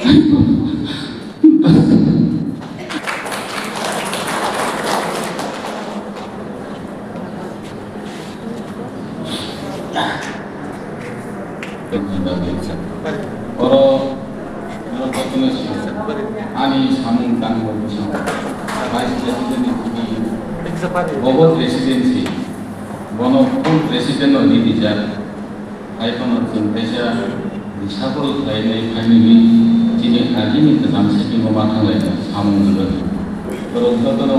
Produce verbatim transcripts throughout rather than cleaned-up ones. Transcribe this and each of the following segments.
Oro, oro jotono si, ani samung tangmo bwskango. Vice President ni thani, bobo President si, bono full President no rijak. Hai phano chwng kaisa disable khlainai phainani chini agini kwcham setting o ma thanglai samung rwgwi. Borok jotono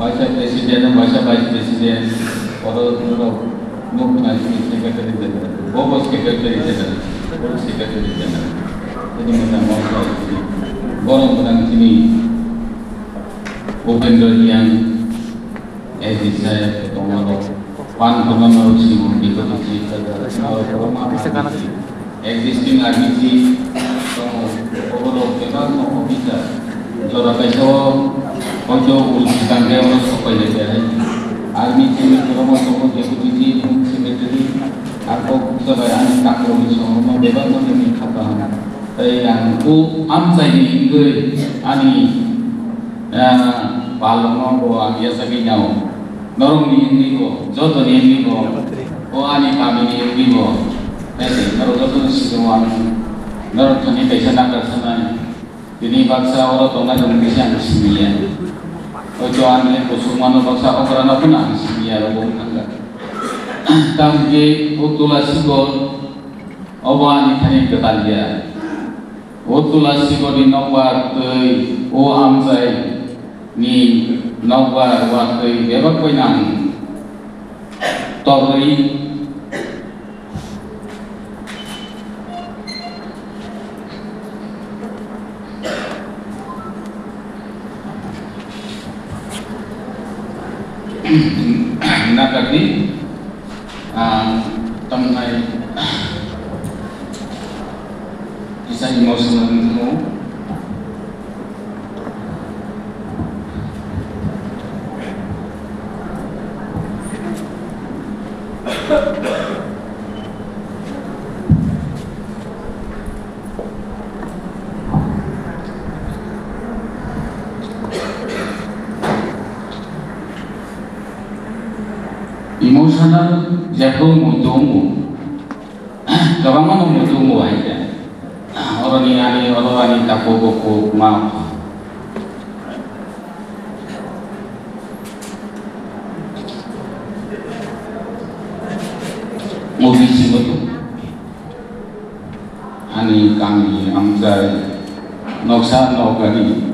waisa president, waisa vice president, oro norok nuk nai chini secretary general, bo bo secretary general, bo secretary general. Chini mwchang mokol chini borok mwchang chini Upendra Reang, S D saheb tongo, pan kono norok sibung bikoti si, norok kono ma existing R B C tongo, oborok bebak no officer, jora kaisa o hoito ul bwskang khe oro sok pai lai khe hai. R B C ni kono ma tongo deputy chief secretary, arpok jaga ani takhuk ni songno bebak no nini kha kaham. Tei ang bo amchaini wngwi ani, ah, palokno bo ang yachagwi nao. Norokni wngwi bo, jotoni wngwi bo, o ani kamini wngwi bo. Tei norok jotoni sikao ang norok thani kaisa nakar sanai. Tini baksa oro tongnai rok ni kisa ang siniya. Oito ani kusuk mano baksa okra no phano ang siniya, abo wng thangkha. Tamni o tula sikol, obo ani thani kwtal ya. O tula sikol ni nokbar twi o amchai ni nokbar watwi bebak bai nang torwi. Nakati, ah, tamnai kisa emotional wngkha. Emotional jephru muitu wngo. Kwbangma no muitu wngo hai khe. Oroni ani, oro ani takhuk bukhuk ma ongkha. Muitu si muitu. Ani kami amchai noksa nokani.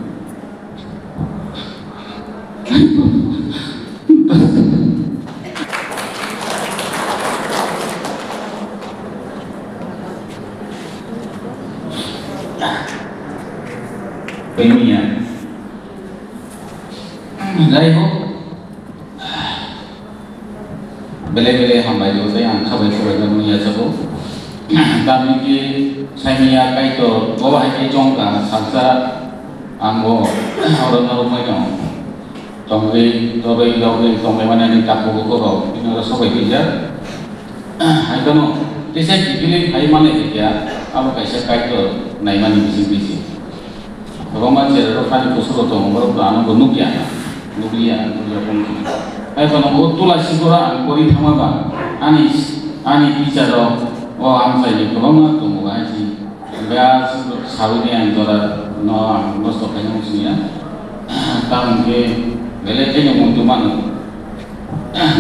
Pemiya. Jai ho. Belai belai hambai o, tei ang khabai khabai no nung yachago. Tamni khe saimanya Kaitor, bo hai khe chongkha, saksa ang bo oro norok mai no tongwi, torwi, logwi tongwi mani ani takhuk bukhuk rok bini oro sobai twijak. Hai kheno tisa kiphilwi phai mani khe kya, abo kaisa Kaitor naimani bising bising. Kwbangma cherrok ani kusugo tongo, borok ano bo nukya, nukliya, nukliya phone khe. Hai phano o tula sikora ang pori thangma ba, ani, ani teacher rok o amchaini kwbangma tongo, hai si, hwnkhe a sawi ni ang jora no ang nosto khaina muchungya. Tamoni khe belai kheno muitu mano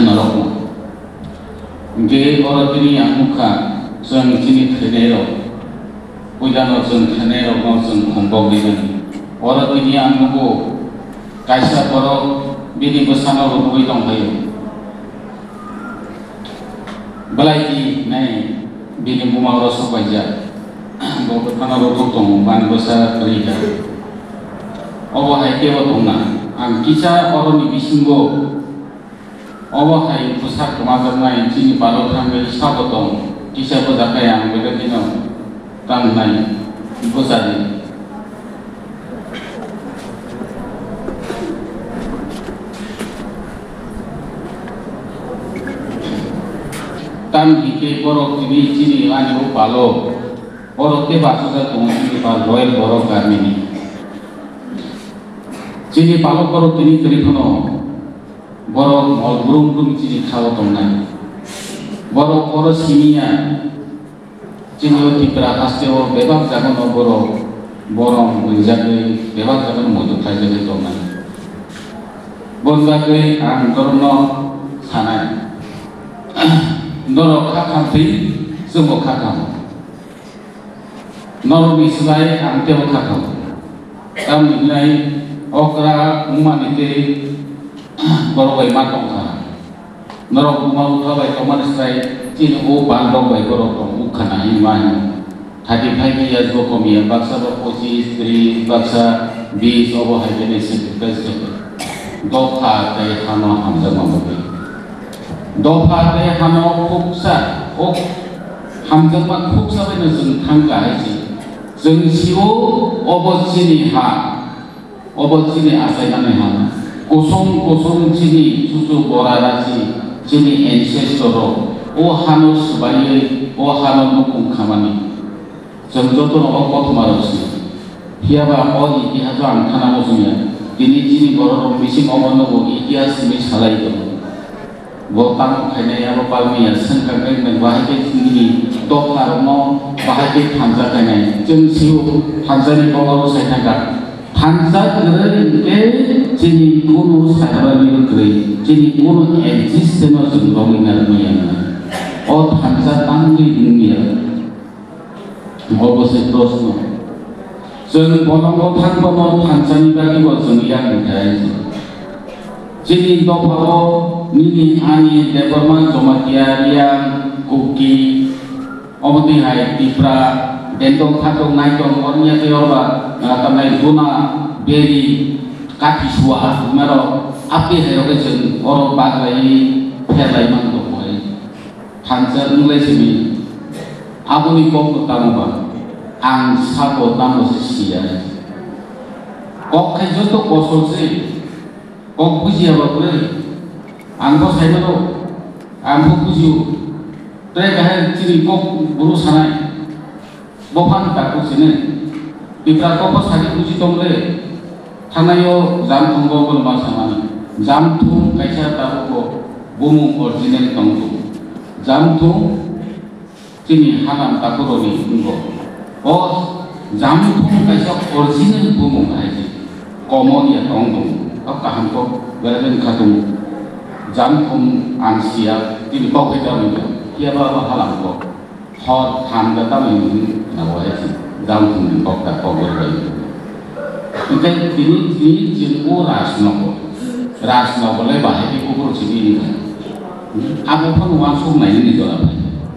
norokno. Hwnkhe oro tini ang nukha, chwng chini thwinairok, puilano chwng thwinairokno chwng khomboknai mani. Oro tini ang nugo, kaisa borok bini bwsano rwgwi tongphaio. Belai di nai bini buma oro sok paijak. Bo bwkhano rwgwi tongo, bani bwsa kwrwi kha. Obo hai kebo tongna, ang kisa oroni bisingo Obo hai bwsa kwmajaknai chini palo thangwi sabo tong, kisa bwjakhe ang belai kheno tamnai bwchadi. Tamni khe borok tini chini ani o palo. Oro tei bachajak tongo chini pal Royal Borok Army ni. Chini palok borok tini kwrwi phano borok mol brum brum chini khao tongnai. Borok oro simiya chini o Tripura haste o bebak jaga no borok borom rijagwi bebak jaga no muitu khlaijagwi tongnai. Bonjagwi ang norokno sanai. Norok kha khamtwi chwngbo kha kham. Norokni slai ang teibo kha kha. Tamni hwnwi okra wngmani tei borok bai ma tongkha. Norok buma bupha bai tongmani slai chini o bandok bai borok tong ukha na hinwi ma hino. Thirty five years bo komiya, baksa bo pochis, tris, baksa bis, obo hai khe sacrifice khe. Dopha tei hano hamjakma bagwi. Dopha tei hano khuksa, o hamjakma khuksa bai no chwng thang kahai se. Chwng sio obo chini ha, obo chini achaimani ha. Kusung kusung chini chuchu bora rachi, chini ancestor rok o hano swbaiwi o hano nukung khamani. Chwng jotono o kothoma rok sini. Phiya ba o itihas o ang thana muchung ya. Tini chini borok rok bising omo nugo itihas simi salai tongo. Bo tamo khainai abo palmani ya, swngkha khe nang bahai khe nini dopha rokno bahai khe thansa khainai. Chwng sio thansani bokhoro sai thangkha. Thansa kwrwi hinkhe chini kunu sakrani kwrwi, chini kunu existence no chwng rogwi narwkmaya. O thansa tangwi wngya. Obo se proshno. Chwng bolongo thangbono thansani bagwibo chwng yakung khe. Chini dophao nini ani Debbarma, Jamatia, Riang, Kuki, omo twi hai Tipra, Dendong, Khatok, Naitong, Ormiya tei Orba, ah, tamnai Duna, Beri, Kathi, Sua, hinmarok, apni hairok khe chwng oro baglaiwi pherlai man tongo hai. Thansa wnglai simi, aboni kokno tamo ba, ang sabo tamo se siya. Kok khai joto kosol se, kok bujiya ba kwrwi, ang bo sai mano, ang bo bujio. Tei kahai chini kok buru sanai. Bo phano takhuk sini. Tipra kokbo sadi buji tong le. Thanaio jamthung bo bono ma samani. Jamthung kaisa tabukbo bumung original tong tongo. Jamthung chini hanam takhuroni wngbo. O jamthung kaisa original bumung hai se. Common ya tong tongo. O kaham kok berajani khatung. Jamthung ang siya tini kok hai tamo ya. Phiya ba bo halam kok. Hor thamda tamo hinwi nago hai se, jamthungni kokta kok bai bai. Hinkhe tini, tini chwng o rajnogo, rajnogo le bahai khe kuphuru simi hinwi. Abo phano uansuk nai nini jora bai.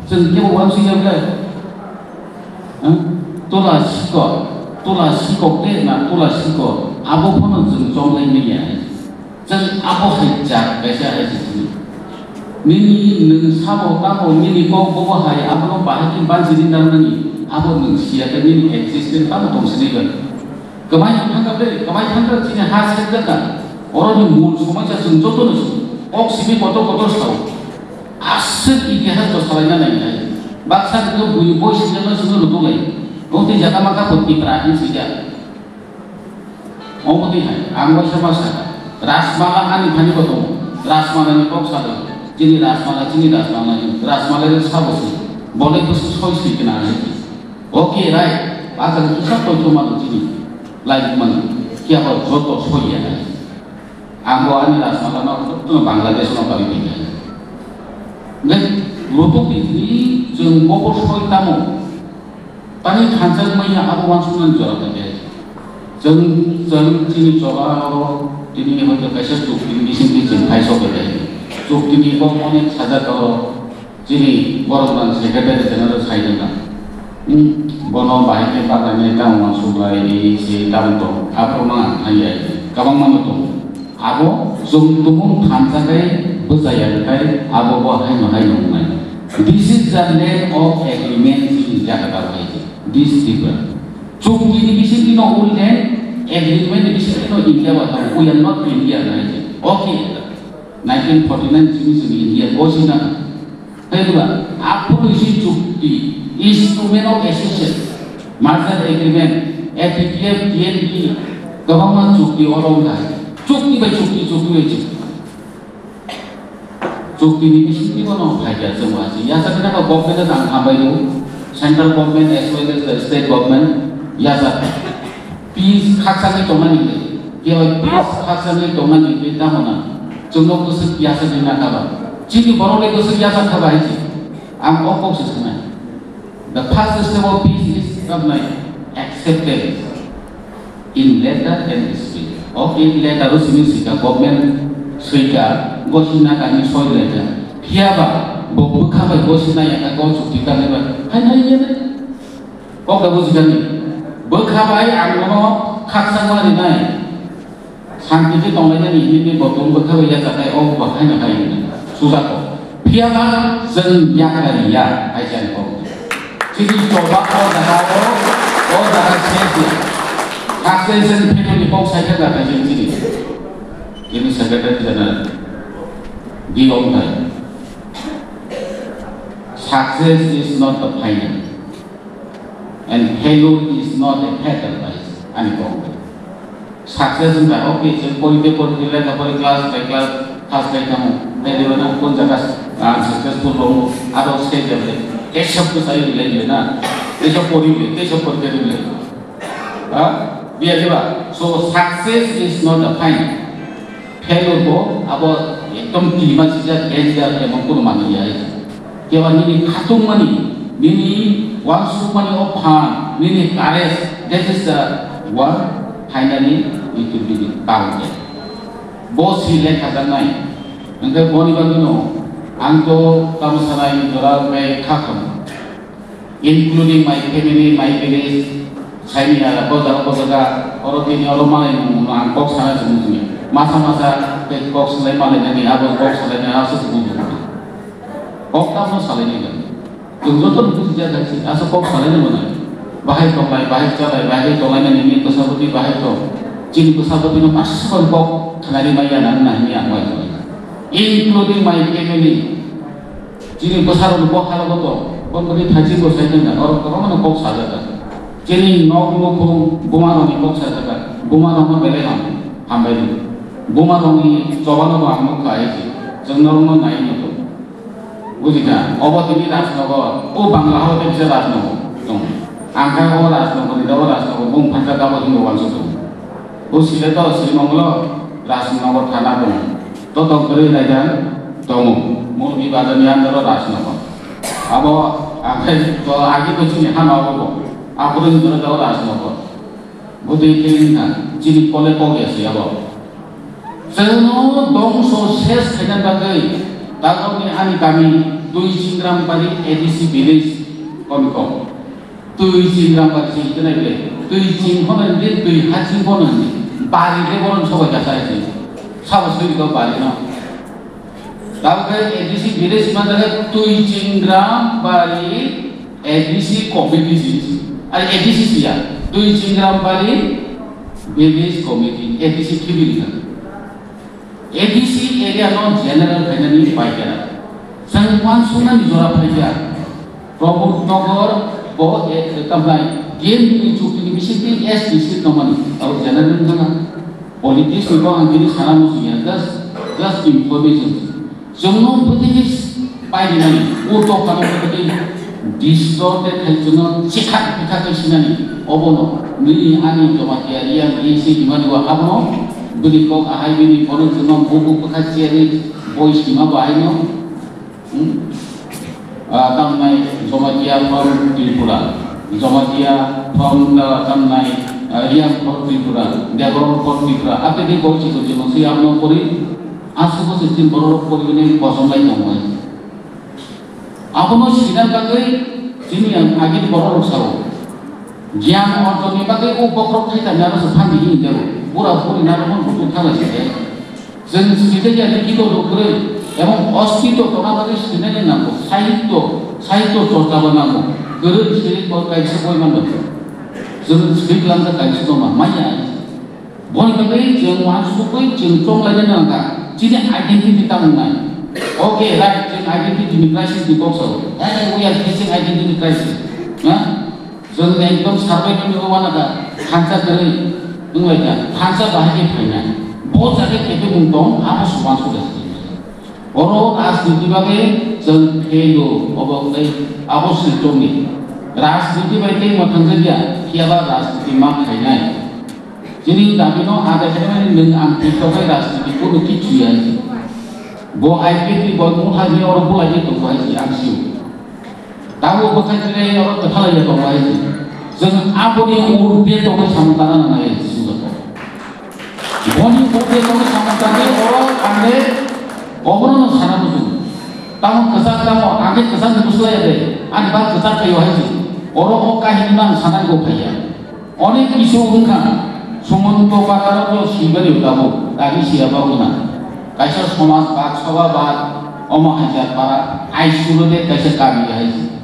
Chwng kebo uansuk ya bai. Tola sikok, tola sikok de na tola sikok, abo phano chwng chonglai manya. Chwng abo hai jat kaisa hai se sini. Nini nwng sabo tamo nini kok bobo hai abono bahai khe bansi ri narwknani, abo nwng siya khe nini existence tamo tong sini khe. Kwmai thangkha ble, kwmai thangkha chini ha sejak kha. Oro ni mul somaisa chwng joto no sini. Kok simi kotor kotor sao. Aswk itihas no salai na nai nai. Baksa khe bui boi sijak no sini lutung lai. Nong twi jaka maka bo Tipra hin sijak. Omo twi hai, ang waisa ma sa, Rajmala ani thani bo tongo. Rajmala ni kok sa do. Chini Rajmala, chini Rajmala ni, Rajmala ni sabo se. Bolai bwswk soi swi kena ani. Okay, right. Bajar kisa koi to mano chini. Lai mano. Kya ho joto soi ya. Ang bo ani Rajmala no joto Bangladesh no kami pinga. Ngai, lutuk ni chini, chwng bo bo soi tamo. Tani thansa maya abo uansuknani jora kha khe. Chwng, chwng chini chola oro tini hoito kaisa chukti ni bising twi chwng phai sok khe. Chukti ni bo moni khaja ka oro chini borok nang secretary general sai rwna. Hmm, bono bahai khe bagani tamo uansuk lai, ei se tamo tong. Aphuru mang ang thang ya, kabang mano tong. Abo chwng tumung thansa khe bwchaya khe abo bo haino haino wngnai. This is the land of agreement in Jakarta, this Tripura. Chukti ni bisingtwi no ul land, agreement ni bisingtwi no India bai thango. We are not India, nai. Okay, nineteen forty nine simi simi India, o sina. Tei ba, aphuru isi chukti, Instrument of Association, Merger Agreement, A P P F, T N P, kwbangma chukti oro wngkha. Chukti bai chukti, chukti bai chukti. Chukti ni bisingtwi bono phaikha chwng wansuk. Yachakna ba government ang hambai rw, central government as well as the state government yachak. Peace khakchangwi tongnani hwnwi, kebo peace khakchangwi tongnani hwnwi tamo na chwngno bwswk yachakwi nakha ba? Chini borok le bwswk yachak kha ba hai se? Ang o kok se sanai. The first step of peace is, tamo na, acceptance in letter and spirit. Okay, letter o simi swika, government swika, gosina kami soi letter. Phiya ba bo bwkha bai gosina ya ka, kok chukti kanai ba hai hai ya. Kok da bujikani. Bwkha bai ang nono khakchangma rinai. Santi khe tonglainani hwnwi bo tong bwkha bai yachakhai, o bo haino hai hwnwi sujak kok. Phiya ba chwng yakhai ya, hai se ani kok. Chini choba o jaga o, o jaga se se. Khakchai chwng pheno ni kok sai khe jakhai chwng chini. Chini Secretary General D. Omthai. Success is not the final. And failure is not a fatal, guys. Ani kok. Success wngkha, okay, chwng pori tei pori tei lekha pori class by class, first by tamo. Tei rw na kun jaga, ah, successful rw, aro stage level. Tei sob kwchai rw le na. Tei sob pori le, tei sob pori tei rw le. Ha? Biya khe ba? So, success is not a final. Failure bo abo ekdom tima sijak, danger, emon kono manwi ya. Keba nini khatungmani, nini uansukmani o phan, nini courage, that is the one finally it will be the target. Bo si lekha jaknai. Hwnkhe boni bagwino ang to tamo sanai jora bai kha khamu. Including my family, my village, saini ara, bo jaga, bo jaga, oro tini oro malai mung mung ang kok sana se mung mung. Masa masa ke kok salai malai nani, abo kok salai nani, asa se mung mung. Kok tamo salai nani. Chwng joto ni buji jaga se, asa kok salai nani mung. Bahai tonglai, bahai chalai, bahai tonglai nani, ni bwsa bwtwi bahai tong. Chini bwsa bwtwi no masa kok khanari maya nani nani ang bai tong. Including my family. Chini bwsarokni bokha rogo tong, bongkoni thaiching bo sai tongkha, norok kwbangmano kok sajak kha. Chini nok nukhung bumarokni kok sajak kha, bumarokno belai ham, hambai di. Bumarokni chobano bo ang nukha hai se, chwng norokno nai nugo. Bujikha, obo tini Rajnagar, o Bangla hao tei kisa Rajnagar tong. Ang kha o Rajnagar ni, o Rajnagar bung phansa dabo hinwi uansuk tong. O sile to Sri Mongol Rajnagar thana tong. Totong kwrwi naijak tongo. Murgi bazar ni under o Rajnagar. Abo ang khai to agi to chini hano abo bo. Aphuru ni jora jago Rajnagar. Bwtwi khe wngkha chini kole kok ya se abo. Chwngno dongso ses khaina bagwi Dagorni ani kami Twi Chingram Bari A D C village komikok. Twi ching rang bai ching khe nai ble. Twi ching pho nai di, twi ha ching pho nai di. Bari le boron sobai ka sai ching. Sabo soi do bari no. Tamo khe A D C village ma jaga Twi Chingram Bari A D C committee si. Ari A D C siya. Twi Chingram Bari village committee, A D C khibi ni. A D C area no general khainani paikha. Chwng uansuknani jora phaikha. Pramod Nagar bo, e, e, tamnai D N B ni chukti ni bisingtwi S T seat tongmani. Abo general wngkha na. Politics ni bo ang tini sana muchungya. Just, just information. Chwngno bwtwi khe Paidinani, o dophano khe distor tei thaichungno chikha pikha khe sinani, obono nini ani Jamatia Reang Reang se himani o abono bini kok ahai bini bono chwngno bubu bwkha chiyari boi sima bo aino, hmm? Ah, tamnai Jamatia from Tripura, Jamatia from, ah, tamnai, ah, Reang from Tripura, Debbarma from Tripura, apedi boi chikon chikon se abono pori, aswk se chini borok pori bini kosom lai tongmai. Abono sina bagwi chini ang agini borok rok sao. Giyan orjoni bagwi o bokhorok thai tani aro se phan di hini debo. Bura buri naro mon butu thala se. Chwng sini tei ya kito do kwrwi. Ebong ostito tona bagwi sini ni nango. Sahityo, sahityo chorcha bo nango. Kwrwi sini bo kaisa boi mando. Chwng sini lamsa kaisa tongma maya. Boni bagwi chwng uansukwi chwng chonglaina nangkha. Chini identity tamo wngnai. Okay, right, chwng identity ni crisis ni kok sao. Hey, we are facing identity crisis. Na? Chwng ekdom survival ni wana ka thansa kwrwi wnglaikha, thansa bahai khe phainai. Bo jaga kebengmung tong, abo se uansuk lai. Oro rajniti bagwi chwng fail o, obo wngwi abo silchomni. Rajniti bai tei mwthangjakya, phiyaba rajniti ma khainai. Chini dami no ada khe mani nwng ang tiktok hai rajniti kono kichu ya. Bo I P F ni bo mungha ni oro bulai ni tongo hai si ang sio. Tamo bwkhai tini oro kwthalai ya tongo hai si. Chwng aboni urde tongwi samung tana nang nai si sugo. Boni urde tongwi samung tangwi oro ang le obono no sana muchung. Tamo kwchak tamo ang le kwchak ni bwsla ya de. Ani ba kwchak khayo hai si. Oro o kahini no ang sana go phai ya. Onek kisu wngkha, Sumonto para no sibari utabo, kagi siya ba wngna. Kaisa somaj bad, soba bad, omo hajar para, ai suro de kaisa kami hai si.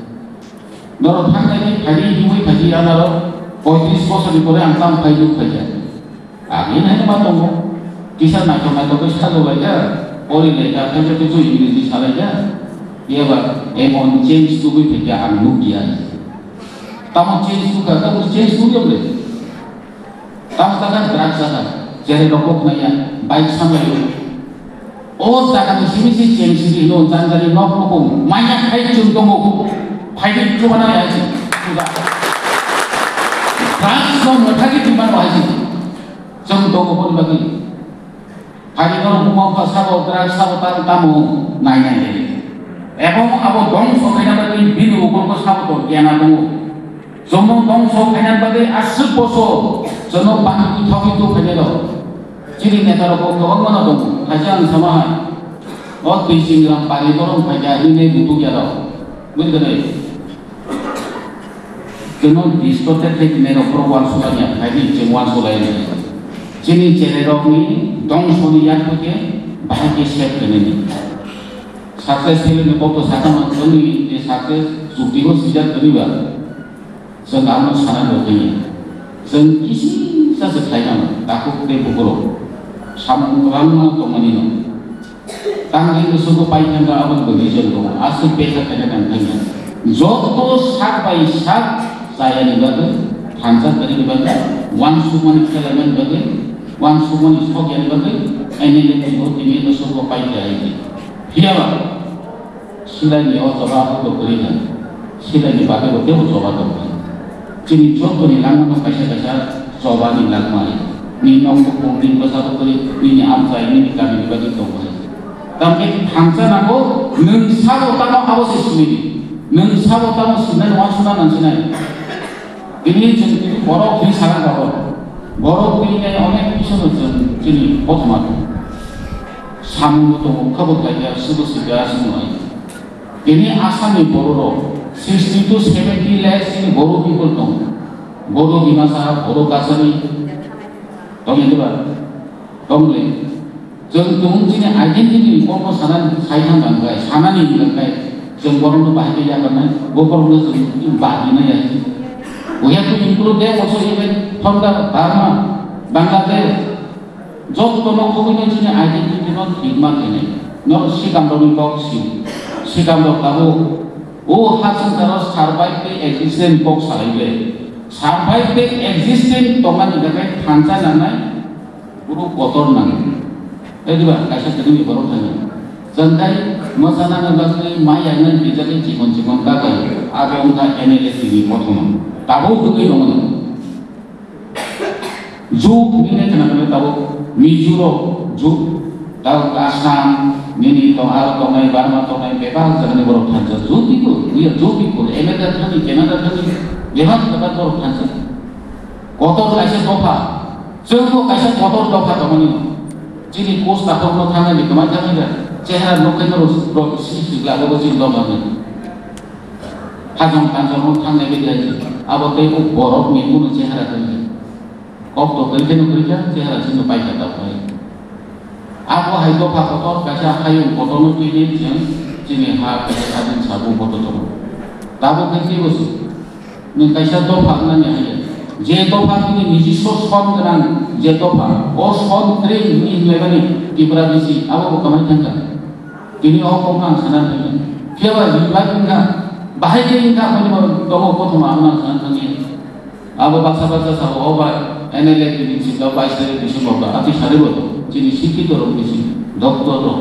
Norok thang nai phai di, himui phai di, anaro poitris bosor ni pore ang tam phai nuk phai kha. Agi nai ma tongo. Kisa naithok naithok khe sajok lai kha, pori lai kha, khaisa khe chu English salai kha. Eba emon change tubui phai kha ang nuk ya. Tamo change tubui kha, tamo change tubui ya ble. Tamo kaka drugs kaka, jere rokok maya, bike samlayo. O jaga ni simi si cheng siri no, janjani nok nok maya khai chung tongo. Phai di chubana ya si. Drugs no mwthagi di mano hai si. Chung tongo boni bagwi. Hari no buma pha sabo drugs sabo tamo tamo nai nai. Ebong abo dongso khaina bagwi bini ugurgo sabo to gena tongo. Jono dongso khaina bagwi aswk bosor jono bangwi thokwi tubuphainairok. Chini netarokbo kwbangmano tongo. Kaisa ang sama hai. O twi chingram pari borok phaikha hinwi butukya rok. Buidonai. Jono distorted khe tinairok borok uansukya khaidi chwng uansukya. Chini cherairokni dongsoni yakho khe bahai khe save khainani. Success khailani kokto sakha man chwngni je success chuktibo sijak kwrwiba. Chwng ano sana nukliya. Chwng kisi sa se khlai nang takhuk tei bukhurok. Samung kwbangma tongmani no. Tangwi bwswkgo paithangkha aboni bo reason tongo. Aswk besa khaina nang thangya. Joto sak bai sak chayani bagwi, thansa kwrwini bagwi, uansukmani khelaimani bagwi, uansukmani sokyani bagwi, M L A ni bo tini bwswkgo paikha hai. Phiyaba, Silaini o choba abo kwrwi kha. Silaini bagwi bo teibo choba tong kha. Chini jotoni langmano kaisa kaisa chobani langma. Nini nok bukhuk, nini bwsa bukhuk, nini amchai, nini kamini bagwi tong kha. Tamni thansa nango, nwng sabo tamo abo se simi di. Nwng sabo tamo sinai, uansukna nang sinai. Tini chwng borok twi sana tongo. Borok twi nai onek bisono chwng chini kothoma tongo. Samung bo tongo, kha bo khlai ya, subo sibya, subo hai. Tini Assam ni borok rok sixty to seventy lakhs ni Bodo people tongo. Bodo Dimasa, Bodo Kachari, tongmani ba? Tongmani. Chwng tong chini identity ni kokno sanani sai thang kha, sanani hwnkhe chwng borokno bahai khe yakarnai, bo borokno chwng bagi nai ya. We have to include them also even from the Burma, Bangladesh. Joto no khobwi no chini identity no thik ma khainai. No sikam rok ni kok si, sikam rok tabuk o ha swngcharo survive tei existence kok salai le. Survive tei existence tongmani hwnkhe thansa nangnai. Borok kotor nang. Tei diba kaisa kwrwngni borok thani. Chwng tai mwchana nang bagwi mai yainani twijagwi chikon chikon kakai. Abo wngkha M L A tini kothoma. Tabuk wngwi tongo. Jug nini khna tongo tabuk. Mizo rok jug. Tabuk Assam nini tong, aro tongnai, Burma tongnai, bebak jagani borok thansa. Jug people, we are jug people. America thani, Canada thani, bebak jaga borok thansa. Kotor kaisa dopha. Chwngbo kaisa kotor dopha tongmani. Chini post takhukno thangnani kwmai thangwi da. Chehra nukhaino rw-, rw-, si sikla abo chini dopha ni. Hajong tanjong no thangnai bidi abo tei o borok ni kunu chehra tongwi. Kok to kwrwi kheno kwrwi kha, chehra chini paikha tongwi. Abo hai dopha kotor kaisa hayung kotorno twiwi chwng chini ha kaisa sadin sabung kotor tongo. Tabuk khe teibo se. Nwng kaisa dopha wngnani haiya. Je dopha nini nijiswa son gwnang je dopha, o son kwrwi hwnwi hinlaimani Tipra bisi, abo bo kwmai thangkha. Tini o kokno ang sana nai. Phiya ba reply wngkha, Bahai khe wngkha, aboni bo tongo kothoma, ano ang sana thangya. Abo baksa baksa sabo, o ba M L A ni sika vice president ni sika ba, ati sari bo to, chini sikhi to rok ni si, doctor to.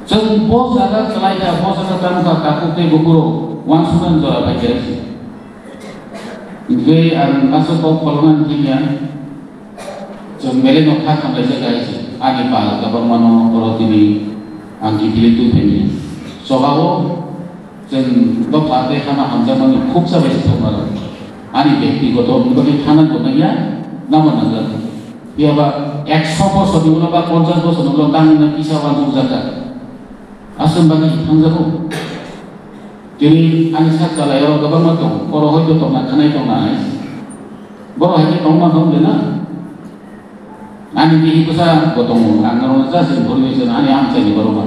Chwng bo jaga kwlai kha, bo jaga tamo kha, takhuk tei bukhuk rok uansuknani jora bai khe si. Hingke ang aswk kok pholnani thangya. Chwng belai no kha khamlaijak hai se, ani pal kwbangma no oro tini ang kiphilwi twi phaimani. Chobao chwng dopha tei hama hamjakmani khuksa bai se thangma rok. Ani byaktigoto wngwi thana tongnai ya, namo nangjak. Phiya ba ekso bosor ni ulo ba ponchash bosor ni ulo tangwi na kisa uansukjak kha. Aswk bagwi thangjago. Tini ani sak chalai oro kwbangma tongo. Oro hoito tongna khanai tongna hai. Borok hai khe tongma thang de na. Ani bihi bwsa bo tongo. Ang norok no just information ani amchaini borok ba.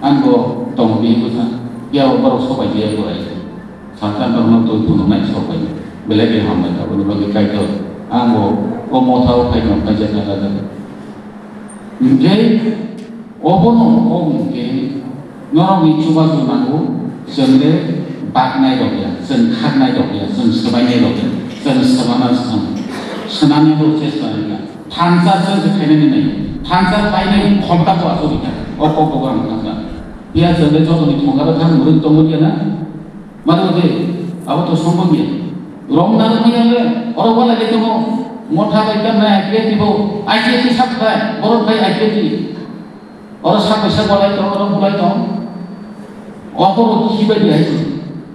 Ang bo tongo bihi bwsa. Phiya bo borok sobai dia bo hai. Satan rok no twi phunuknai sobai. Belai khe hambai taboni bagwi Kaitor. Ang bo o motha o phaino kaisa jaga jaga. Hingke obono kok hingke norokni chubachu nango, chwng le baknai rok ya, chwng khaknai rok ya, chwng swbainai rok ya, chwng swbana swng, swnamni bo chesta rwkha. Thansa chwng se khainani nai, thansa khainai khomta bo asugwi kha, o kok bo ang thangkha. Phiya chwng le jotoni thongaro thang mwrwk tongwi kha na. Mano de, abo to sombong ya. Rong nang manya le, oro wala de tomo, motha bai kan na I P F T bo, I P F T sab khai, borok khai I P F T. Oro sab bai sab walai tong, oro bulai tong. Oko bo kibai di hai.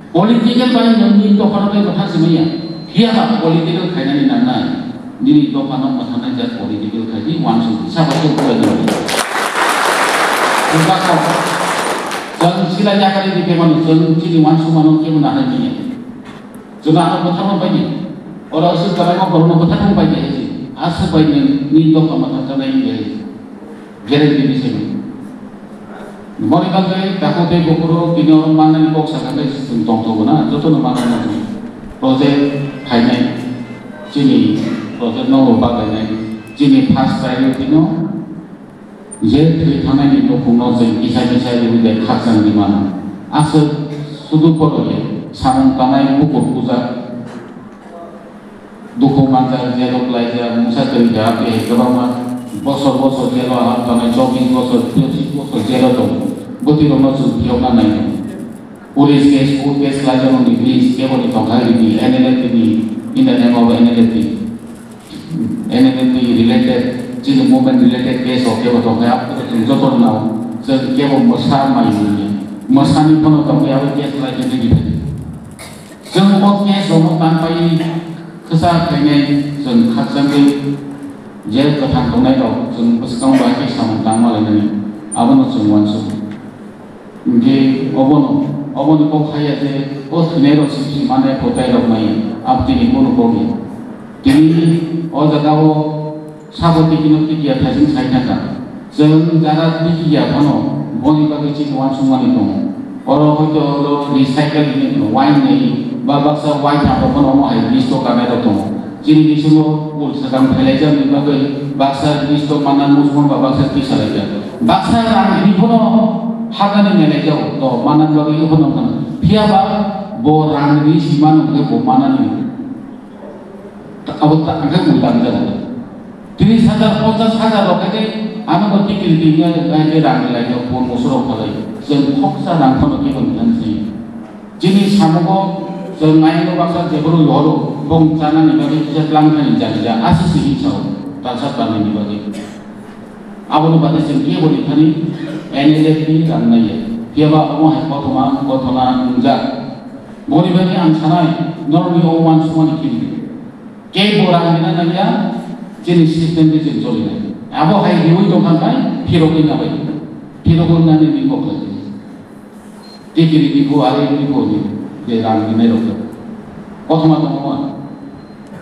Political bai nang ni to kono bai motha se manya. Hiya ba political khainani nang nai. Nini dophano mwthanai jat political khai di, uansuk di, sabo se buai di. Buka kok. Chwng sila yakari di bemano, chwng chini uansukmano kebo nanai manya. Chwng ano bwtharma bai di. Oro aswk kwbangma borokno bwtharma bai di hai se. Aswk bai nini dopha mwthanjaknai wngya hai se. Guarantee ni simi. Moni bagwi takhuk tei bukhuk rok tini oro mannani kok sakha tei chwng tongthogo na, jotono mannani project phainai chini project no bo bagainai chini first priority no je thwi thangnani nukhungno chwng kisa kisa riwi bai khakchang di mano. Aswk sudu poro ye samung tanai bukur puja. Dukhu manjak, jelo klaijak, mungsa kwrwi kha, tei kwbangma bosor bosor jelo hap tongnai, chobbish bosor, pochish bosor jelo tongo. Bwtwi rokno chwng phiyokna nai tongo. Police case, court case khlaijakmani list keboni tongthai ridi, N L F T ni, in the name of N L F T. N L F T related, chini movement related case rok kebo tongthai, abo chwng joto rwnao, chwng kebo mwsa mai wngya. Mwsani phano tongwi abo case khlai khe ridi. Chwng o case rokno tang pai khwsa khainai chwng khakchangwi je kwthang tongnai rok chwng bwskango bai khe samung tangma lainani abono chwng uansukgo. Hinkhe obono, oboni kok haiya je o thwinai rok simi simi manai photai rok nai abtini bono kok ya. Tini o jaga o Sabo tikino tikya thaising sai thangkha. Chwng jara tikya phano boni bagwi chini uansukmani tongo. Oro hoito oro recycle hinwi wine nai ba baksa wine thangkha phano omo hai list o kanai rok tongo. Chini bisingo ul swkang phailaijakni bagwi baksa list o manna mujukmung ba baksa tisa laijak. Baksa rang hinwi phano hagani nailaijak to manna bagwi phano wngkha. Phiya ba bo rang hinwi si mano hwnkhe bo manani. Abo ta-, hwnkhe bo tang jago. Tris hajar, ponchas hajar rok khe ano bo tikiri tikiri khe rang lai no pon mosoro phalai. Chwng khoksa rang phano kebo nang se. Chini samungo chwng ayang baksa jeboro yoro bong chanani bagwi kisa tlang thani jani ja aswk se hinsa o talsa tanani bagwi. Aboni bagwi chwng kebo ni thani N L F ni rang nai ya. Phiya ba omo hai kothoma, kothoma wngjak. Boni bagwi ang sanai, norokni o uansukmani kiri. Kebo rang rina nangya, chini system de chwng cholinai. Abo hai riwi tongkha khai, phirogwi nabai. Phirogwi nani ni kok lai. Tei kiri ni bo, ari ni bo ni, je rang rinai rok. Kothoma tongo ma.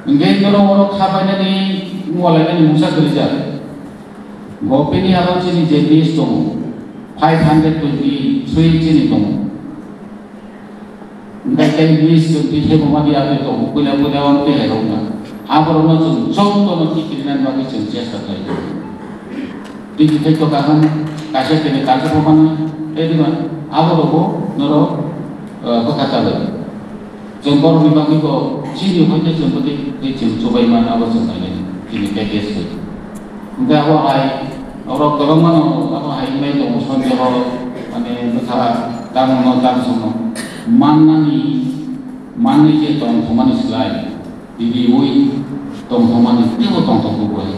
Hingke norok oro kha painani, walainani mungsa kwrwijak. Bo bini aro chini je list tongo, five hundred twenty three chini tongo. Hingke tei list twenty three bo mani aro tongo, puila puila oro tei hai rok na. Aborokno chwng jotono tikiri nani bagwi chwng chesta khlai tongo. Tini tei to kaham kaisa tini kaisa bo mano, tei dima abo rogo norok bwkha chalwi. Chwng borokni bagwi bo chini hoite chwng bwtwi tei chwng chubaima abo chwng nainai chini package bai. Hwnkhe abo hai oro kwbangmano abo hai wngwi tongo sondeho, mane bwkha tamo no tamo sono mannani manwi je tongthokmani slai riwi tongthokmani teibo tongthokgo bo hai.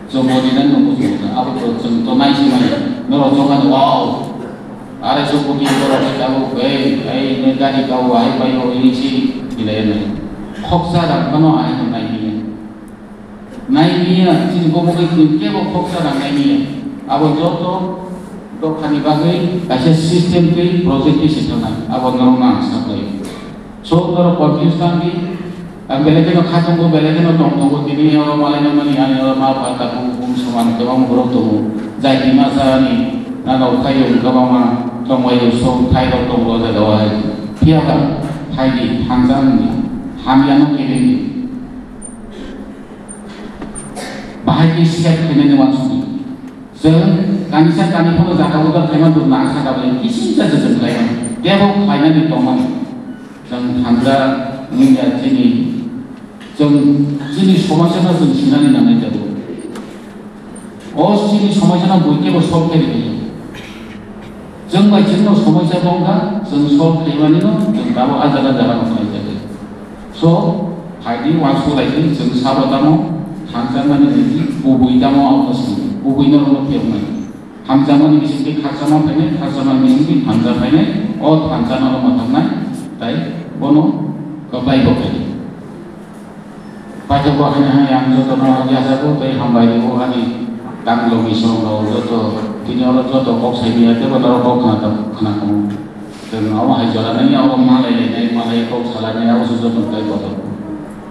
Chwng bo rinani no muchungo kha, abo to chwng to nai se manya. Norok chongmani, wow, arai so koti borok khe tabuk, ei, ei, ne gari kau, ahai paio, ini si, hilai nai. Khoksa rang phano ahai no nai manya. Nai manya, chini komo kai chwng kebo khoksa rang nai manya. Abo joto dophani bagwi kaisa system twi project twi se thangnai. Abo norok nang saplai. So, norok confuse tangdi. Ang belai kheno kha tongo, belai kheno tong tongo. Tini oro malai nangmani, ani oro ma pha tabuk, bum soman kwbang borok tongo. Jai di masa ani, nana ukhai yung kwbangma tongmai yung song thai rok tongo o jaga o hai. Phiya ba, hai di, thansa wng di, hamya no kebeng di. Bahai khe siya khainani wansukdi. Chwng kanisa kani phano jaga uda khaima dun nang saka bai kising cha cha chwng khlaimani. Tebo khlainani tongmani. Chwng thansa wngya chini, chwng chini somasya no chwng sinani nangnai tebo. O chini somasya no bui tebo solve khe rikha. Chwng bai chwngno somoisa bongkha, chwng solve khaimanino chwng tabuk a jaga jaga no khlai jagwi. So, phaidi uansuk laidi chwng sabo tamo thansa mani nini kubui tamo abo swngdi, kubui norokno phiyoknai. Hamjakmani bisingtwi khakchangma phainai, khakchangmani bisingtwi thansa phainai, o thansa norokno thangknai, tai bono kwplai bo khaidi. Paithak bo haino hai ang jotono yachago tei hambai rio ani tang logi song rok joto tini oro joto kok sai manya tei bo norok kok khna tong khna tongo. Chwng omo hai jora nini oro malai lainai, malai kok salainai abo se joto tei kotor.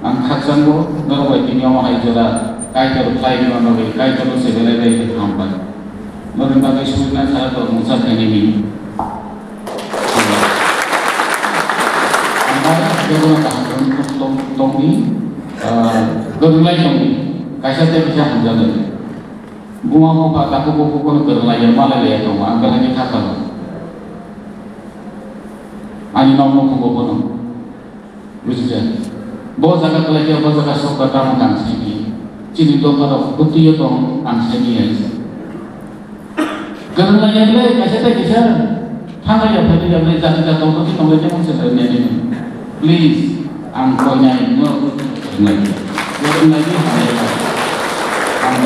Ang khakchangbo norok bai tini omo hai jora Kaitor khlai rwna bagwi Kaitorno se belai belai khe hambai. Norokni bagwi suri na sara to mungsa khainai mini. Ang jotono kaham tong, tong, tongdi, ah, kwrwnglai tongdi. Kaisa tei kaisa hamjaknai. Buma bupha takhuk bukhuk bono kwrwnglaiya, malailaiya tongo, ang belai khe kha tongo. Ani nok nukhungo bono. Bujijak. Bo jaga kwlai khe bo jaga sokba tamo kang saimanya. Chini dopha rok bwtwi o tong ang saimanya. Kwrwnglaiya ble kaisa tei kisa. Thangya phailaiya ble jati jat tong tong tong le jemon se kwrwnglaiya. Please, ang koinai no kwrwnglaiya. Kwrwnglaiya hamya. Ang